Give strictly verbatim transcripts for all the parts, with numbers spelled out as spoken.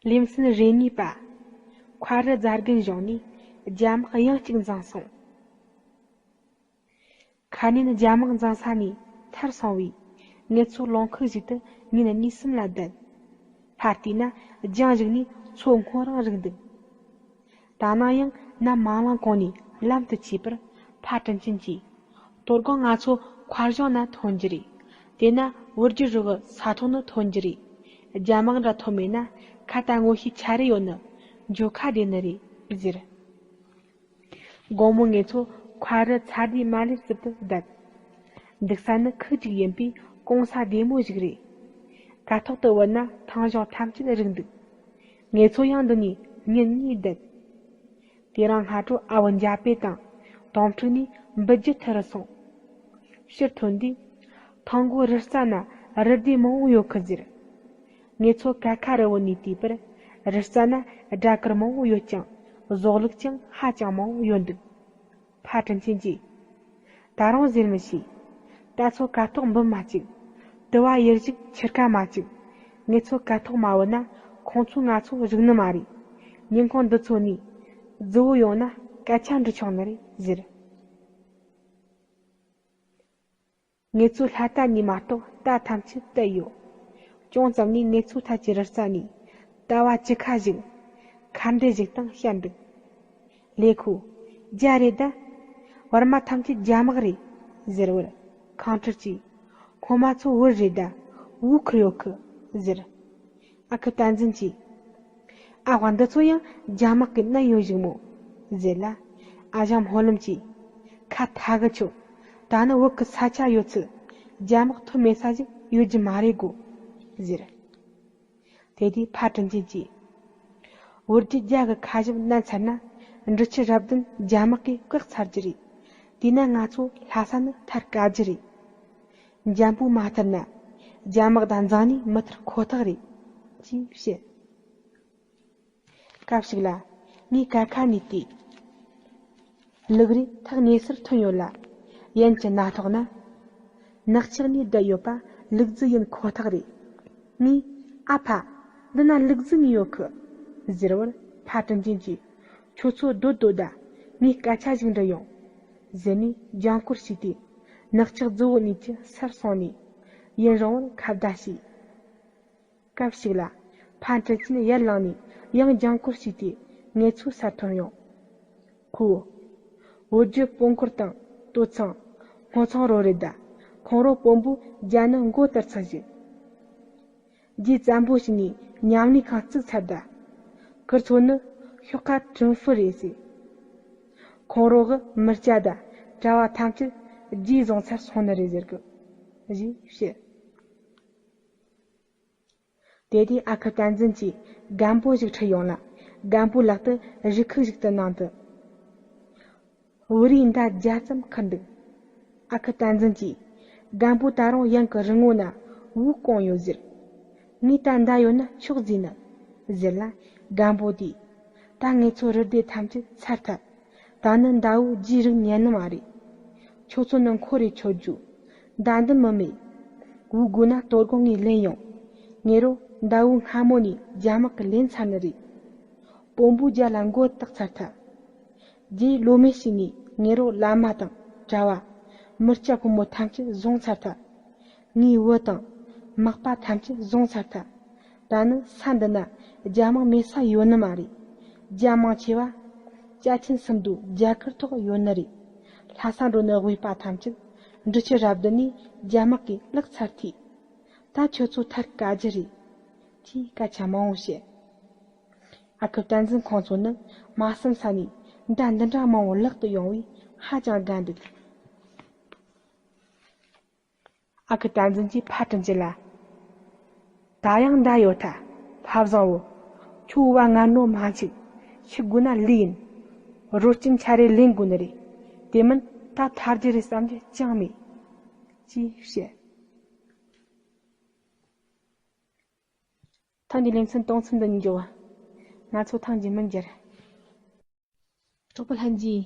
ལེ་ཚན་རེ་གཉིས་པ། མཁར་རུ་རྫ་རྒན་བཞེངས་ནས་རྒྱ་དམག་ཡང་གཅིག་འཛིང་སོང་། ཁ་ཉིན་རྒྱ་དམག་འཛིང་ས་ནས་ཐར་སོང་བས། ངེད་ཚོ་རླངས་འཁོར་ཞིག་ཏུ་ཉིན་གཉིས་གསུམ་ལ་བསྡད། ཕར་བལྟས་ན་རྒྱང་ཞིག་ནས་མཚོ་སྔོ་རང་རིག་འདུག། ད་ནངས་ཡང་ནམ་མ་ལངས་གོང་ནས་ལམ་དུ་ཆས་པར། ཕ་དྲིན་ཆེན་གྱིས། དོ་དགོང་ང་ཚོ་མཁར་གཞོང་ན་ཐོན་རྒྱུ་རེད། དེ་ན་བུ་རྒྱུད་རུ་གི་ས་ཐོག་ནས་ཐོན་རྒྱུ་རེད། རྒྱ་དམག་འདྲ་ཐོན་མེད་ན་ཁ་ད་ངོ་ཤེས་ཆ་རེ་ཡོད་ནི། འགྱོ་ཁ་བདེ་ནི་རེད་ཟེར། དགོང་མོ་ངེད་ཚོ་མཁར་རུ་ཚ་དུས་མ་ལེབ་རྩིབ་ཏུ་བསྡད། འདུག་ས་ནི་ཁུག་ཅིག་ཡིན་པས་གོམས་ས་བདེ་མོ་ཞིག་རེད། ཀ་ཐོག་ཏུ་བུད་ན་ཐང་གཞོང་ཐམས་ཅད་རིག་འདུག། ངེད་ཚོ་ཡང་འདི་ནས་ཉིན་གཉིས་བསྡད། དེ་རིང་སྔ་དྲོ་ཨ་བུ་འཇའ་པེ་དང་དོམ་ཕྲུག་ནས་འབུད་རྒྱུ་ཐུ་རུ་སོང་། ཕྱིར་ཐོན་དུས། ཐང་གོ་རི་རྩ་ན་རི་སྡེ་མང་བོ་ཡོད་ཁུ་ཟེར། ངེད་ཚོ་ཀ་ཁ་རི་བོ་ནས་བལྟས་པར། རི་རྩ་ན་སྦྲ་གུར་མང་བོ་ཡོད་ཀྱང་། ཟོག་ལུག་ཀྱང་ཧ་ཅང་མང་བོ་ཡོད་འདུག། ཕ་དྲིན་ཆེན་གྱིས། ད་རུང་ཟེར་མི་ཤེས། ད་ཚོ་ཀ་ཐོག་འབུད་མ་བཅུག། དུ་བ་ཡུར་ཞིག་ཁྱེར་ཁ་མ་བཅུག། ངེད་ཚོ་ཀ་ཐོག་མ་བུད་ན་ཁོང་ཚོས་ང་ཚོ་རིག་ནི་མ་རེད། ཉིན་གུང་འདི་ཚོ་ནས་རྫི་བོ་ཡོང་ན་སྐད་ཆ་འདྲི་ཆོག་ནི་རེད་ཟེར། ངེད་ཚོས་ལྷ་རྟ་གཉིས་མ་གཏོགས་རྟ་ཐམས་ཅད་བཏུལ་ཡོད། ཅུང་ཙམ་ནས་ངེད་ཚོའི་ཐད་ཀྱི་རི་རྩ་ནས་རྟ་བ་བཅུ་ཁ་ཞིག། ཁ་འདྲེ་ཞིག་དང་བཤད་འདུག། ལེ་ཁུ། རྒྱ་རེད་ད། བར་མ་ཐམས་ཅད་རྒྱ་དམག་རེད། ཟེར་བར། ཁང་ཁྲིར་གྱིས། ཁོ་མ་ཚོ་བོད་རེད་ད། བོད་ཁུར་ཡོད་ཁུ། ཟེར། ཨ་ཁུ་བསྟན་འཛིན་གྱིས། ཨ་ཝ་འདི་ཚོ་ཡང་རྒྱ་དམག་གི་ནད་ཡོད་ཞིག་མོ། ཟེར་ལ། ཨ་ཞང་སྨོན་ལམ་གྱིས། ཁ་ཐག་གི་ཆོད། ད་ནི་བོད་ཀྱི་ས་ཆ་ཡོད་ཚད། རྒྱ་དམག་ཐོན་མེད་ས་ཞིག་ཡོད་རྒྱུ་མ་རེད་གོ། ཟེར། དེ་དུས་ཕ་དྲིན་ཆེན་གྱིས། བོད་རྒྱུད་རྒྱ་གི་ཁ་ཞབས་མནན་ཚར་ན། འབྲི་ཆུ་རབ་བདུན་རྒྱ་དམག་གིས་བཀག་ཚར་རྒྱུ་རེད། དེས་ན་ང་ཚོ་ལྷ་ས་ནས་ཐར་དཀའ་རྒྱུ་རེད། འཇམ་པོ་མ་ཐར་ན། རྒྱ་དམག་དང་འཛིང་ནས་མི་ཐར་ཁོ་ཐག་རེད། ཅེས་བཤད། སྐབས་ཤིག་ལ། ངས་ཀ་ཁ་ནས་བལྟས། ལུག་རིགས་ཐག་ཉེ་སར་ཐོན་ཡོད་ལ། ཡན་གྱི་སྣ་ཐོག་ན། ནགས་ཆག་ནས་བསྡད་ཡོད་པ་ལུག་རྫི་ཡིན་ཁོ་ཐག་རེད། ངས། ཨ་ཕ། འདི་ན་ལུག་རྫི་གཉིས་ཡོད་ཁུ། ཟེར་བར་ཕ་དྲིན་ཅན་གྱིས། ཁྱོད་ཚོ་སྡོད་སྡོད་ད། ངས་སྐད་ཆ་ཞིག་འདྲི་ཡོང་། ཟེར་ནས་ལྗང་སྐོར་བྱས་ཏེ། ནགས་ཆག་རྫི་བོ་གཉིས་ཀྱི་སར་སོང་ནས། ཡུན་རིང་བོར་ཁ་བརྡ་བྱས། སྐབས་ཤིག་ལ། ཕ་དྲིན་ཅན་ཡར་ལངས་ནས་ཡང་ལྗང་སྐོར་བྱས་ཏེ་ངེད་ཚོའི་སར་ཐོན་ཡོང་། ཁོས། བོད་བརྒྱུད་སྤོ་འཁོར་དང་སྟོད་ཚང་། སྔོ་ཚང་རོ་རེད་ད། ཁོང་རོ་དཔོན་པོ་རྒྱ་ནི་མགོ་དར་ཚར་ཞིག། རྗེས་ཙམ་པོ་ཞིག་ནས་མཉམ་ལས་ཁང་བཙུགས་ཚར་ད། ཁིར་ཚོ་ནི་ཤོག་ཁ་ཁྲིམས་ཕུ་རེད་ཟེར། ཁོང་རོ་གི་མི་སྐྱ་ད་གྲྭ་བ་ཐམས་ཅད་རྗེས་བཟུང་ཚར་སོང་ནི་རེད་ཟེར་གི། ཞེས་བཤད། དེ་དུས་ཨ་ཁུ་བསྟན་འཛིན་གྱིས་རྒན་པོ་ཞིག་ཁྲིད་ཡོང་ལ། རྒན་པོའི་ལག་ཏུ་རི་ཁུག་ཞིག་ཏུ་གནང་དུས། བོད་རིགས་མདའ་བརྒྱ་ཙམ་ཁུར་འདུག། ཨ་ཁུ་བསྟན་འཛིན་གྱིས། རྒན་པོ་ད་རུང་ཡང་གི་རི་ངོ་ན་བོད་གང་ཡོད་ཟེར། ངས་ད་མདའ་ཡོད་ན་ཆོག་ཟེར་ནི། ཟེར་ལ། རྒན་པོ་དེས། ད་ངེད་ཚོ་རི་སྡེ་ཐམས་ཅད་ཚར་ཐལ། ད་ནི་མདའ་བོའི་རྗེས་རིག་ཉན་ནི་མ་རེད། ཁྱོད་ཚོ་ནི་འཁོར་རེ་ཆོད་རྒྱུ། མདའ་འདི་མི་མེད། བོད་དགོས་ན་དོ་དགོང་ངས་ལེན་ཡོང་། ངེད་རོ་མདའ་བོའི་སྔ་མོ་ནས་རྒྱ་དམག་གིས་ལེན་ཚར་ནི་རེད། དཔོན་པོ་རྒྱ་ལ་མགོ་བཏགས་ཚར་ཐལ། རྗེས་ལོ་མེ་ཞིག་ནས་ངེད་རོ་བླ་མ་དང་གྲྭ་བ། མི་སྐྱ་ཕོ་མོ་ཐམས་ཅད་བཟུང་ཚར་ཐལ། ངའི་བུ་དང་། མག་པ་ཐམས་ཅད་བཟུང་ཚར་ཐལ། ད་ནི་ས་འདི་ན་རྒྱ་དམག་མེད་ས་ཡོད་ནི་མ་རེད། རྒྱ་མང་ཆེ་བ། ཅ་ཆེན་སུམ་མདོའི་རྒྱ་གར་ཐོག་ཡོད་ནི་རེད། ལྷ་ས་འགྲོ་ནི་དབུས་པ་ཐམས་ཅད་འབྲི་ཆུ་རབ་བདུན་ནས་རྒྱ་དམག་གིས་བརླག་ཚར་ཐལ། ད་ཁྱོད་ཚོ་ཐར་དཀའ་རྒྱུ་རེད། ཅེས་སྐད་ཆ་མང་བོ་བཤད། ཨ་ཁུ་བསྟན་འཛིན་ཁོང་ཚོ་ནི་མ་བསམ་ས་ནས་མདའ་འདི་འདྲ་མང་བོ་བརླག་ཏུ་ཡོང་བས་ཧ་ཅང་དགའ་འདུག། ཨ་ཁུ་བསྟན་འཛིན་གྱིས་ཕ་དྲིན་ཅན་ལ། ད་ཡང་མདའ་ཡོད་ཐལ། ཕ་བཟང་བོ། ཁྱོད་བ་ངན་ནོ་མ་འཆུག། ཤི་དགོས་ན་ལུས་ཡིན། རོ་སྐྱིན་ཆ་རེ་ལེན་དགོས་ནི་རེད། དེ་མིན་ད་ཐར་རྒྱུ་རེད་བསམ་རྒྱུ་ཅང་མེད། ཅེས་བཤད། ཐེངས་འདིའི་ལེ་ཚན་གཏོང་མཚམས་འདི་ནས་འཇོག། ང་ཚོ་ཐེངས་རྗེས་མར་མཇལ། གྲོགས་པོ་ལྷན་རྒྱས།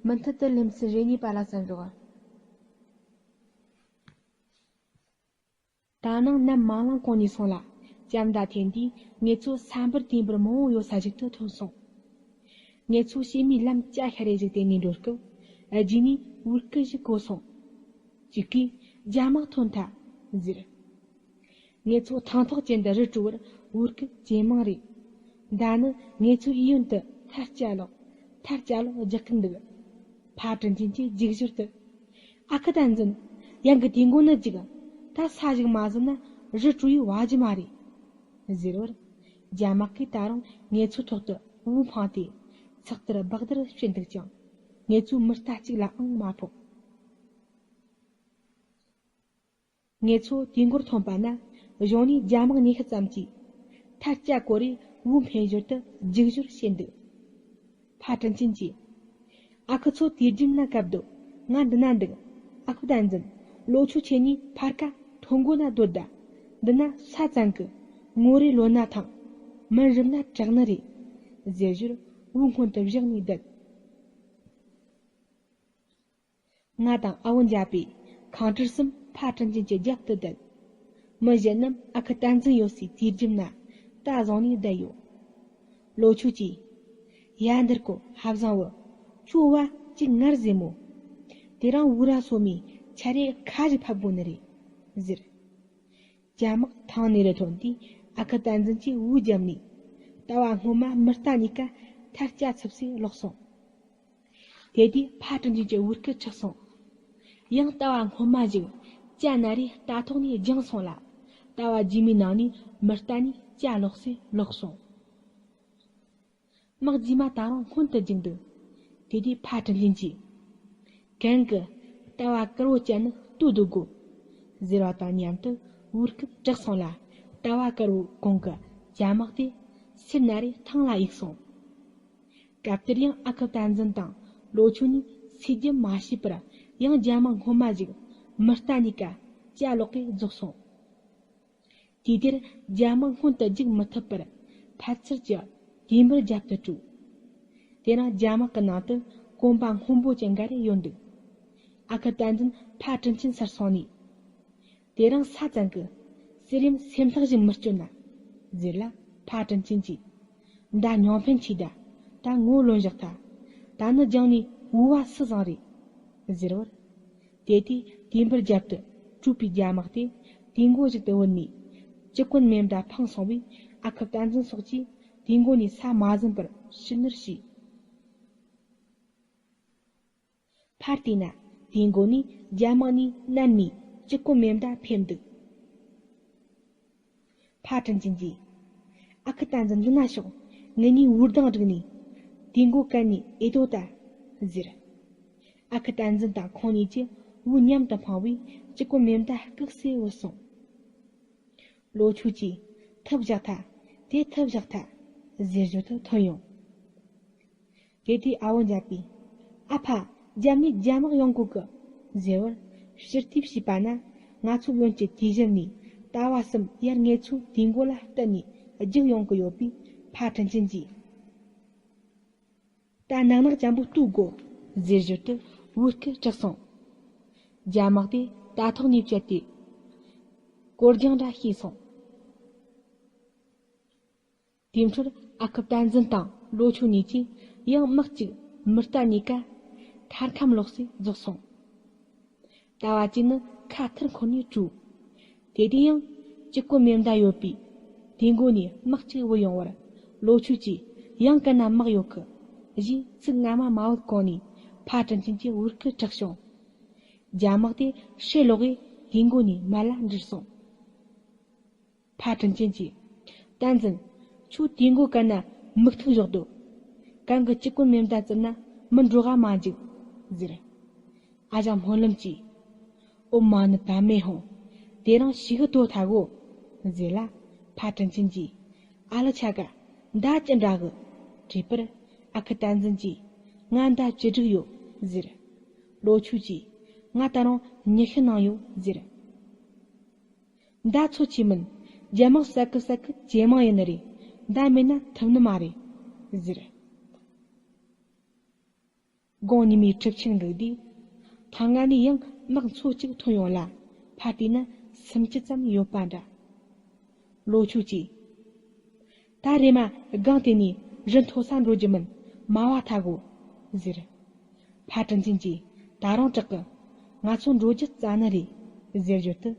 མུ་མཐུད་དུ་ལེ་ཚན་རེ་གཉིས་པ་ལ་གསན་རོགས། ད་ནངས་ནམ་མ་ལངས་གོང་ནས་སོང་ལ། ལྕམ་དང་འཐེན་དུས་ངེད་ཚོ་ས་འབུར་དེ་འབུར་མང་བོ་ཡོད་ས་ཞིག་ཏུ་ཐོན་སོང་། ངེད་ཚོ་བྱེ་མའི་ལམ་ཅ་ཤ་རེ་ཞིག་དེད་ནས་འགྲོ་སྐབས་རྗེས་ནས་བོའུ་སྐད་ཞིག་གོ་སོང་། གཅིག་གིས་རྒྱ་དམག་ཐོན་ཐལ་ཟེར། ངེད་ཚོ་ཐང་ཐོག་ཅན་དུ་རི་བྲོས་པར་བོའུ་སྐད་ཇེ་མང་རེད། མདའ་ནི་ངེད་ཚོའི་གཡས་གཡོན་དུ་ཐར་སྐྱ་ལོག་ཐར་སྐྱ་ལོག་རྒྱག་གིན་འདུག་ཕ་དྲིན་ཅན་གྱིས་རྒྱུག་ཞོར་དུ། ཨ་ཁུ་བསྟན་འཛིན། ཡང་གི་དེ་མགོ་ནི་རྒྱུག་ད་ས་ཞིག་མ་ཟིན་ན་རི་བྲོས་ཡི་བ་རྒྱུ་མ་རེད། ཟེར་བར། རྒྱ་དམག་གིས་ད་རུང་ངེད་ཚོའི་ཐོག་ཏུ་བོའུ་འཕངས་ཏེ། ཚག་ཏར་སྦག་ཏར་བྱས་འདུག་ཀྱང་། ངེད་ཚོའི་མི་རྟ་གཅིག་ལའང་མ་ཕོག་ངེད་ཚོ་དུས་འགོར་ཐོན་པ་ན་གཞུང་ནས་རྒྱ་དམག་ཉི་ཤུ་ཙམ་གྱིས་ཐར་སྐྱ་བསྐོར་རེ་བོའུ་འཕེན་ཞོར་དུ་རྒྱུག་ཞོར་བྱེད་འདུག་ཕ་དྲིན་ཅན་གྱིས། ཨ་ཁུ་ཚོ་དུས་རྒྱུན་ན་སྐབས་སྡོད། ང་འདི་ན་འདུག་ཨ་ཁུ་བསྟན་འཛིན། ལོ་ཆུ་ཁྱེད་གཉིས་ཕར་ཁ་ཐོན་སྒོ་ན་སྡོད་ད། འདི་ན་ས་ཙམ་གི་ངོ་རེ་ལོ་ན་ཐང་། མུན་རུབ་ན་དྲག་ནི་རེད། ཟེར་ཞོར་བོའུ་སྔོན་དུ་བཞག་ནས་བསྡད། ང་དང་ཨ་བོ་འཇའ་པས་ཁང་ཁྲིར་གསུམ་ཕ་དྲིན་ཅན་གྱི་རྒྱབ་ཏུ་བསྡད། མི་གཞན་རྣམས་ཨ་ཁུ་བསྟན་འཛིན་ཡོད་སའི་དུས་རྒྱུན་ན་རྟ་བཟུང་ནས་བསྡད་ཡོད། ལོ་ཆུ་གྱིས། ཡ་འདིར་གོ་ཧ་བཟང་བུ། ཁྱོད་བ་གཅིག་ངར་ཟེ་མོ། དེ་རིང་བུ་ར་སོ་མའི་ཆ་རེ་ཁ་ཞིག་ཕབ་དགོ་ནི་རེད། ཟེར། རྒྱ་དམག་ཐང་ནས་རུ་ཐོན་དུས་ཨ་ཁུ་བསྟན་འཛིན་གྱིས་བོའུ་བརྒྱབ་ནས། ལྟ་བ་སྔོན་མ་མི་རྟ་གཉིས་ཀ་ཐར་སྐྱ་ཚུབ་སེ་ལོག་སོང་། དེ་དུས་ཕ་དྲིན་ཅན་གྱི་བོའུ་སྐད་ཆག་སོང་། ཡང་ལྟ་བ་སྔོན་མ་ཞིག་ཅ་ན་རེ་རྟ་ཐོག་ནས་བརྒྱངས་སོང་ལ། ལྟ་བ་རྗེས་མའི་ནང་ནས་མི་རྟ་གཉིས་ཅ་ལོག་སེ་ལོག་སོང་། དམག་རྗེས་མ་ད་རུང་སྔོན་དུ་རྒྱུག་འདུག་དེ་དུས་ཕ་དྲིན་ཅན་གྱིས། གན་གི་ལྟ་བ་དཀར་བོ་ཅན་ནི་ལྟོས་སྡོད་དགོ། ཟེར་བ་དང་མཉམ་དུ་བོའུ་སྐད་གྲགས་སོང་ལ། ལྟ་བ་དཀར་བོ་གོང་གི་རྒྱ་དམག་དེ་སེར་ན་རེ་ཐང་ལ་གཡུགས་སོང་། སྐབས་དེར་ཡང་ཨ་ཁུ་བསྟན་འཛིན་དང་ལོ་ཆུ་གཉིས་སུས་རྒྱུ་མ་ཤེས་པར་ཡང་རྒྱ་དམག་སྔོན་མ་ཞིག་མི་རྟ་གཉིས་ཀ་ཅ་ལོག་གིས་རྫོགས་སོང་། དུས་དེར་རྒྱ་དམག་སྔོན་དུ་རྒྱུག་མི་ཐུབ་པར་ཕར་ཚུར་གྱི་དུས་འབུར་རྒྱབ་ཏུ་བྲོས། དེ་རིང་རྒྱ་དམག་གི་ནང་དུ་གོམ་པ་སྔོན་པོ་ཅན་འགའ་རེ་ཡོད་འདུག་ཨ་ཁུ་བསྟན་འཛིན་ཕ་དྲིན་ཅན་སར་སོང་ནས། དེ་རིང་ས་ཙང་གི་སེར་ཡམ་སེམས་ཐག་ཞིག་མི་གཅོད་ན། ཟེར་ལ་ཕ་དྲིན་ཅན་གྱིས། མདའ་མྱོང་ཕན་ཆེ་ད། ད་ངོ་ལོན་བཞག་ཐལ། ད་ནི་རྒྱང་ནས་བོ་བ་སུ་བཟང་རེད། ཟེར་བར། དེ་དུས་དུས་འབུར་རྒྱབ་ཏུ་གྲུས་པའི་རྒྱ་དམག་དེ་དུས་འགོ་ཞིག་ཏུ་བུད་ནས་ཅི་ཀུན་མེ་མདའ་འཕངས་སོང་བས། ཨ་ཁུ་བསྟན་འཛིན་སོགས་ཀྱིས་དུས་འགོ་ནས་ས་མ་ཟིན་པར་ཕྱི་ནུར་བྱས། ཕར་བལྟས་ན་དུས་འགོ་ནས་རྒྱ་དམག་ནས་མནན་ནས་ཅི་ཀུན་མེ་མདའ་ཕེབས་འདུག་ཕ་དྲིན་ཅན་གྱིས། ཨ་ཁུ་བསྟན་འཛིན་འདི་ན་ཤོག་ངེད་གཉིས་བོའུ་གདང་བསྒྲིགས་ནས་དུས་འགོ་བཀལ་ནས་ཨེ་ལྟོས་ད། ཟེར། ཨ་ཁུ་བསྟན་འཛིན་དང་ཁོང་གཉིས་ཀྱིས་བོའུ་མཉམ་དུ་འཕངས་པས་ཅི་ཀུན་མེ་མདའ་བཀུག་སེ་བུད་སོང་། ལོ་ཆུ་གྱིས། ཐུབ་བཞག་ཐལ། དེ་ཐུབ་བཞག་ཐལ། ཟེར་ཞོར་དུ་ཐོན་ཡོང་། དེ་དུས་ཨ་བོ་འཇའ་པས། ཨ་ཕ། རྒྱབ་ནས་རྒྱ་དམག་ཡོང་གོ་གི། ཟེར་བར། ཕྱིར་དེབ་བྱས་པ་ན། ང་ཚོ་གཡོན་གྱི་དུས་བཞིར་ནས་ལྟ་བ་གསུམ་ཡར་ངེད་ཚོའི་དུས་འགོ་ལ་བསྟུན་ནས་རྒྱུག་ཡོང་གི་ཡོད་པས་ཕ་དྲིན་ཅན་གྱིས། ད་ནག་ནག་ཅན་པོ་ལྟོས་དགོ། ཟེར་ཞོར་དུ་བོའུ་སྐད་གྲགས་སོང་། རྒྱ་དམག་དེ་རྟ་ཐོག་ནས་བཅད་དེ། གོར་རྒྱང་འདྲ་ཤེས་སོང་། དེའི་འཕྲོར་ཨ་ཁུ་བསྟན་འཛིན་དང་ལོ་ཆུ་གཉིས་ཀྱིས་ཡང་དམག་ཅིག་མི་རྟ་གཉིས་ཀ་ཐར་ཁམས་ལོག་སེ་རྫོགས་སོང་། ལྟ་བ་གཅིག་ནི་ཁ་ཐུར་འཁོར་ནས་བྲོས། དེ་དུས་ཡང་གཅིག་པུ་མེ་མདའ་ཡོད་པས། དེའི་མགོ་ནས་དམག་ཅིག་བུད་ཡོང་བར། ལོ་ཆུ་གྱིས་ཡང་ཀ་ན་དམག་ཡོད་གི། ཞེས་ཚིག་སྔ་མ་མ་བུད་གོང་ནས་ཕ་དྲིན་ཅན་གྱི་བོའུ་སྐད་གྲགས་བྱུང་། རྒྱ་དམག་དེ་ཧྲེ་ལོག་གིས་དེའི་མགོ་ནས་མར་ལ་འདྲིལ་སོང་། ཕ་དྲིན་ཅན་གྱིས། བསྟན་འཛིན། ཁྱོད་དེའི་མགོ་ཀ་ན་མིག་ཐུག་བཞག་སྡོད། གང་གི་གཅིག་པུ་མེ་མདའ་བཙུམ་ན་མི་འགྲོ་ག་མ་འཇུག་ཟེར། ཨ་ཞང་སྨོན་ལམ་གྱིས། ཨོ་མ་ནི་པདྨེ་ཧོང་། དེ་རིང་ཞི་གི་ལྟོས་ཐལ་གོ། ཟེར་ལ། ཕ་དྲིན་ཅན་གྱིས། ཨ་ལ་ཆ་ག་མདའ་ཅི་འདྲ་གི། དྲིས་པར། ཨ་ཁུ་བསྟན་འཛིན་གྱིས། ང་མདའ་བཅུ་དྲུག་ཡོད། ཟེར། ལོ་ཆུ་གྱིས། ང་ད་རུང་ཉི་ཤུ་ནང་ཡོད། ཟེར། མདའ་ཚོ་ཆེ་མིན། རྒྱ་དམག་ས་ཁུལ་ས་ཁུལ་ཇེ་མང་ཡིན་ནི་རེད། མདའ་མེད་ན་ཐུབ་ནི་མ་རེད། ཟེར། དགོང་ཉི་མའི་གྲིབ་ཆེན་འགུགས་དུས། ཐང་ང་ནས་ཡང་དམག་མཚོ་གཅིག་ཐོན་ཡོང་ལ། ཕར་བལྟས་ན་སུམ་ཅུ་ཙམ་ཡོད་པ་འདྲ། ལོ་ཆུ་གྱིས། ད་རེམ་མ་སྒང་དེ་ནས་རི་མཐོ་ས་འགྲོ་རྒྱུ་མིན། མ་བ་ཐ་གོ་ཟེར། ཕ་དྲིན་ཆེན་གྱིས་ད་རུང་དྲག་གི། ང་ཚོ་འགྲོ་རྒྱུ་རྩ་ནི་རེད་ཟེར་བརྗོད་དུ།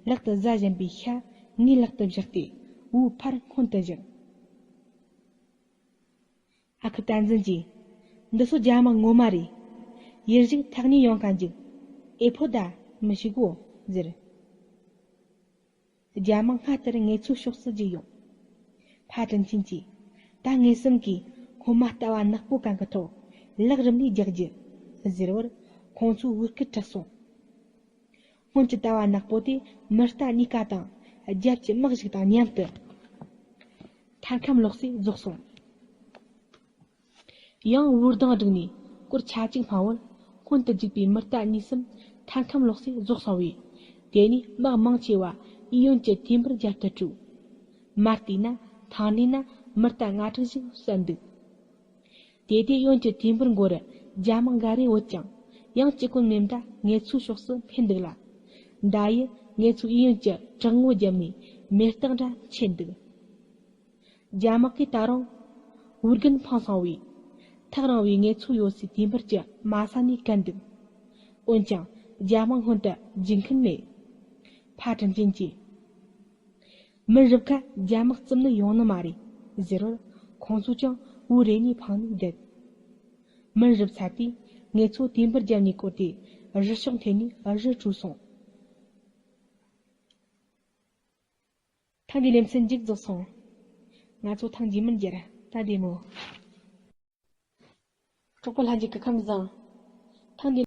ལག་ཏུ་བཟའ་བཞིན་པའི་ཤ་ངའི་ལག་ཏུ་བཞག་སྟེ་བུའི་ཕར་སྔོན་དུ་བཞག་ཨ་ཁུ་བསྟན་འཛིན་གྱིས། འདི་ཚོ་རྒྱ་དམག་ངོ་མ་རེད། ཡུལ་ཞིག་ཐག་ཉེ་ཡོང་ག་འཇུག་ཨེ་ཕོ་ད་མི་ཤི་གོ་ཟེར། རྒྱ་དམག་སྔ་ལྟར་ངེད་ཚོའི་ཕྱོགས་སུ་རྒྱུག་ཡོང་། ཕ་དྲིན་ཆེན་གྱིས། ད་ངེད་གསུམ་གྱིས་སྔོན་མ་ལྟ་བ་ནག་པོ་གང་གི་ཐོག་ལག་རིམ་ནས་རྒྱག་རྒྱུ་ཟེར་བར། ཁོང་ཚོའི་བོད་སྐད་གྲགས་སོང་། སྔོན་གྱི་ལྟ་བ་ནག་པོ་དེ་མི་རྟ་གཉིས་ཀ་དང་རྒྱབ་ཀྱི་དམག་ཞིག་དང་མཉམ་དུ་མཐའ་ཁམས་ལོག་སའི་རྫོགས་སོང་། ཡང་བོའུ་ལྡང་བསྒྲིགས་ནས་སྐོར་ཆ་གཅིག་འཕང་བར། སྔོན་དུ་རྒྱུག་པའི་མི་རྟ་གཉིས་གསུམ་མཐའ་ཁམས་ལོག་སའི་རྫོགས་སོང་བས། དེ་ནས་དམག་མང་ཆེ་བ་ཨི་ཡོན་གྱི་ཐེམ་པར་རྒྱབ་ཏུ་བྲོས། མར་བལྟས་ན་ཐང་ལྷན་ན་མི་རྟ་ལྔ་དྲུག་ཞིག་བསད་འདུག་དེ་དུས་ཡོན་གྱི་ཐེམ་ཕུར་མགོ་རུ་རྒྱ་དམག་འགའ་རེ་བུད་ཀྱང་། ཡང་ཅི་གོན་མེད་འདྲ་ངེད་ཚོའི་ཕྱོགས་སུ་འཕེན་འདུག་ལ། མདའ་ཡིས་ངེད་ཚོའི་ཨི་ཡོན་གྱི་བྲག་ངོ་བརྒྱབ་ནས་མེ་སྟག་འདྲ་མཆེད་འདུག་རྒྱ་དམག་གིས་ད་རུང་བོའུ་རྒན་འཕངས་སོང་བས། ཐག་རིང་བའི་ངེད་ཚོ་ཡོད་སའི་ཐེམ་ཕུར་གྱི་མ་ས་ནས་བཀལ་འདུག་འོན་ཀྱང་རྒྱ་དམག་སྔོན་དུ་རྒྱུག་མཁན་མེད། ཕ་དྲིན་ཅན་གྱིས། མི་རབས་ཁ་རྒྱ་དམག་རྩིབ་ནི་ཡོང་ནི་མ་རེད་ཟེར་བར། ཁོང་ཚོ་ཀྱང་བོའུ་རེ་གཉིས་འཕངས་ནས་བསྡད། མི་རབས་ཚ་དུས་ངེད་ཚོ་དེ་འབུར་རྒྱབ་ནས་བསྐོར་ཏེ་རི་ཕྱོགས་འཐེན་ནས་རི་བྲོས་སོང་། ཐེངས་འདིའི་ལེ་ཚན་མཇུག་རྫོགས་སོང་། ང་ཚོ་ཐེངས་རྗེས་མར་མཇལ། ད་བདེ་མོ། གྲོགས་པོ་ལྷན་རྒྱས་ཀྱི་ཁམས་བཟང་།